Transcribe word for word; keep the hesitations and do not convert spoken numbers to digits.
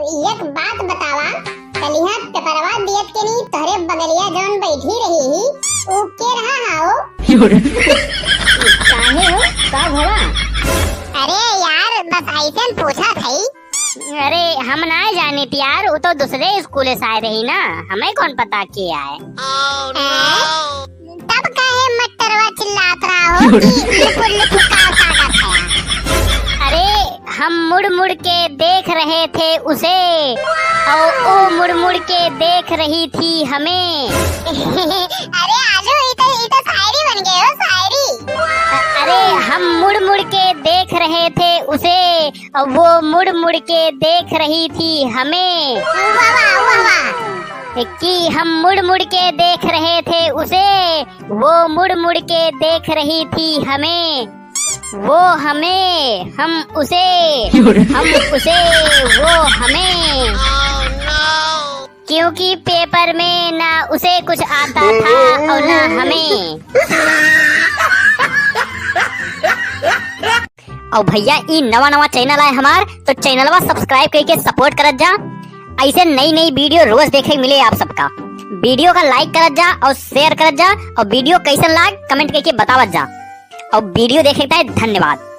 एक बात बतावा, कलिहा पेपरवा दियत के नी तोहरे बगलिया जौन बैठी रही ही, ऊ के रहा हा हो? काहे हो? का भवा? अरे यार, बस ऐसे पूछा थई। अरे, हम ना जानित यार, ऊ तो दूसरे स्कूल से आए रही ना, हमें कौन पता के आए। हैं? तब काहे मटरवा चिल्लात रहा हो कि लुपुर लुपुर का ताकत है? अरे, हम मुड़ मुड़ के देख रहे थे उसे और वो मुड़ मुड़ के देख रही थी हमें। अरे आजू, ई तो, ई तो शायरी बन गए हो, शायरी। अरे, हम मुड़ मुड़ के देख रहे थे उसे और वो मुड़ मुड़ के देख रही थी हमें। वाह, वाह, वाह, वाह। कि हम मुड़ मुड़ के देख रहे थे उसे, वो मुड़ मुड़ के देख रही थी हमें। वो हमें, हम उसे, हम उसे, वो हमें। क्योंकि पेपर में ना उसे कुछ आता था और ना हमें। और भैया, ई नवा नवा चैनल आए हमार, तो चैनलवा सब्सक्राइब करके सपोर्ट करत जा। ऐसे नई नई वीडियो रोज देखे के मिले आप सबका। वीडियो का लाइक करत जा और शेयर करत जा, और वीडियो कैसन लाग कमेंट करके बतावत जा। और वीडियो देखे के धन्यवाद।